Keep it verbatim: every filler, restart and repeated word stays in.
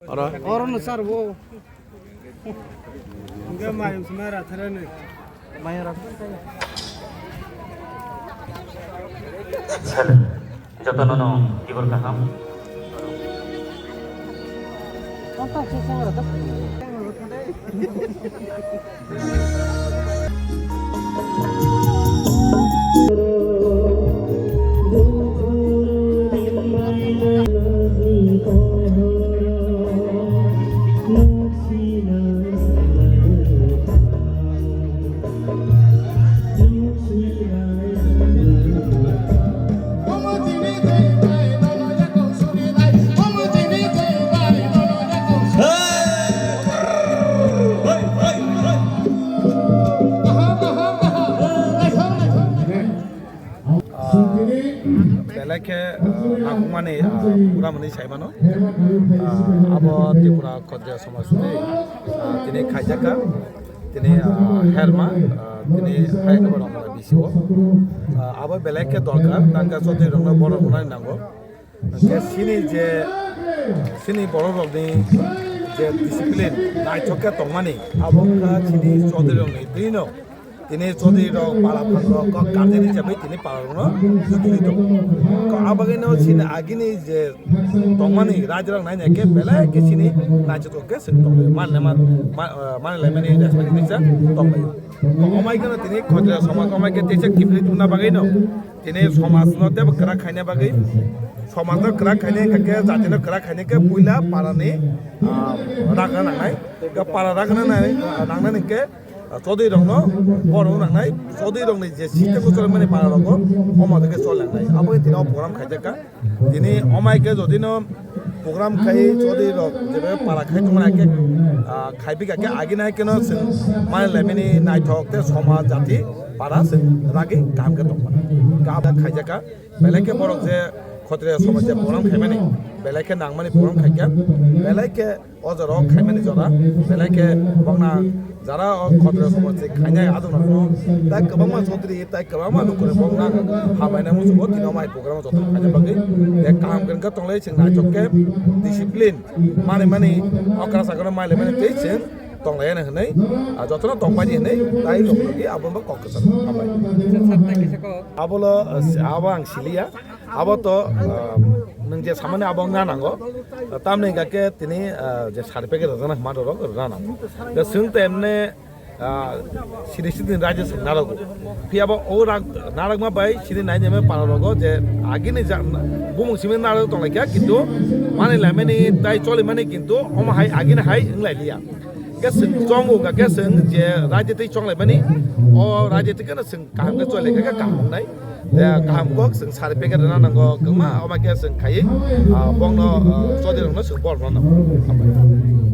Oro. Oro no sar bo. Hingke mayung sima ra thara ni. Mayung ra. Jotono no tibor kaham. Belai khe, ah, nangkukmani, ah, pura mwnwi sai mano. Ah, abo Tripura Khatriya Somaj ni, ah, tini khaijak kha, tini, ah, herma, ah, tini hai khe borok mwnwi bisingo. Ah, abo belai khe dorkar, tangka Chaudhary rokno borok rwnai nango. Hwnkhe chini je, chini borok rokni je discipline naithok khe tongmani, abo wngkha chini Chaudhary rokni twino. Tini Chaudhary rok, para phan rok, kok guardian hisabe tini para rokno bujuli tongo. Kok abagwino chini agini je tongmani raja rok naina khe belai khe chini naithotok khe chwng tonglaio. Manle man, ma-, ah, manle mani respect kaisa tonglaio. Kok omai kheno tini Khatriya somaj omai khe teisa kiphilwi tongna bagwino tini somajno tebo kwrak khaina bagwi, somajno kwrak khaina hwnkhe jatino kwrak khaina khe puila parani, ah, ragna nangnai. Khe para ragna nai-, nangnani hwnkhe Chaudhary rokno borok nangnai, Chaudhary rokni je system o choli mani para rogo, omo dike choli nangnai. Abo tini o program khaijak kha. Tini omai khe jodi no program khai Chaudhary rok jebe para khai tongmani khe, ah, khai bika khe agini hai kheno chwng mani lai mani naithok tei somaj jati para chwng ragwi kaham khe tongmani. Kaham khaijak kha. Belai khe borok je Khatriya somaj je program khaimani, belai khe nangmani program khaikha, belai khe o jora o khaimani jora, belai khe bokna jara o Khatriya somaj se khainai adongrokno tai kwbangma Chaudhary tai kwbangma lukurok bokna hambai nai muchungo tini omai program o jotono khaina bagwi. Tei kaham khe wngkha tonglai chwng naithok khe discipline mani mani okra sakno mailaimani tei chwng tonglaiyana hwnwi, ah, jotono tongbaidi hwnwi tai rokno khe abono kok kwchang hambai. Abolo, ah, abo ang siliya. Abo to, ah, nwng je samani abo wngna nango. Tamni hwnkha khe tini, ah, je certificate rwjaknai hwnma rok rwna nango. Hwnkhe chwng to emne, ah, siri siri raijak se narwgo. Phiya bo o rak narwkma bai siri nai nai para rogo je agini ja-, bumung simi narwk tonglaikha kintu mani laimani tai cholimani kintu omo hai agini hai wnglailiya. Hwnkhe chwng chongo hwnkha khe chwng je raijak twi chonglaimani o raijak twi kheno chwng kaham khe chole khe kaham wngnai. Ya, kaham kok chwng certificate rwna nango, kwbangma omo khe chwng khaiwi, ah, bongno, ah, Chaudhary rokno chwng bor rwna nango. Hambai.